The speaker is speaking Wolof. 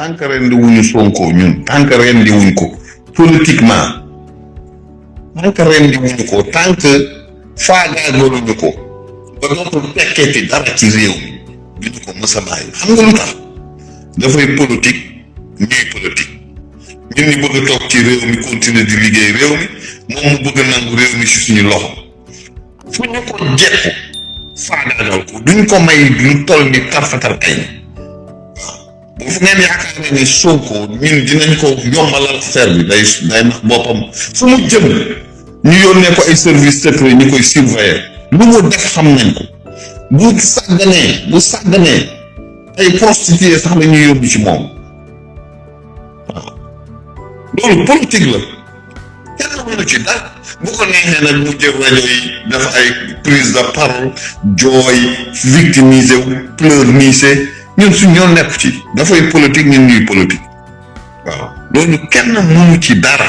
tant que rendi wuñu Sonko ñun tant que rendi wuñ ko politiquement tant que rendi wuñu ko tant que faagaagaluñu ko ba dootul tekkeeti dara ci réew mi duñu ko mës a bàyyi xam nga lu tax dafay politique ñuy politique ñun ñu bëgg a toog ci réew mi continuer di liggéey réew mi moom mu bëgg a nangu réew mi ci suñu loxo fu ñu ko jekku faagaagal ko duñ ko may lu toll ni tarfatal ay bu fu ngeen yaakaar ne Sonko ñun dinañ ko yombalal affaire bi day nax boppam fu mu jëm ñu yónnee ko ay service secret ñu koy surveiller lu mu def xam nañ ko bu sàgganee ay prostituées sax la ñuy yóbbu ci moom waaw loolu politique la kenn mënu ci dara bu ko neexee nag mu jël rajo yi dafa ay prise de parole jooy victimiser wu pleurnicher ñun suñ ñoo nekk ci dafay politique ñun ñuy politique waaw loolu kenn mënu ci dara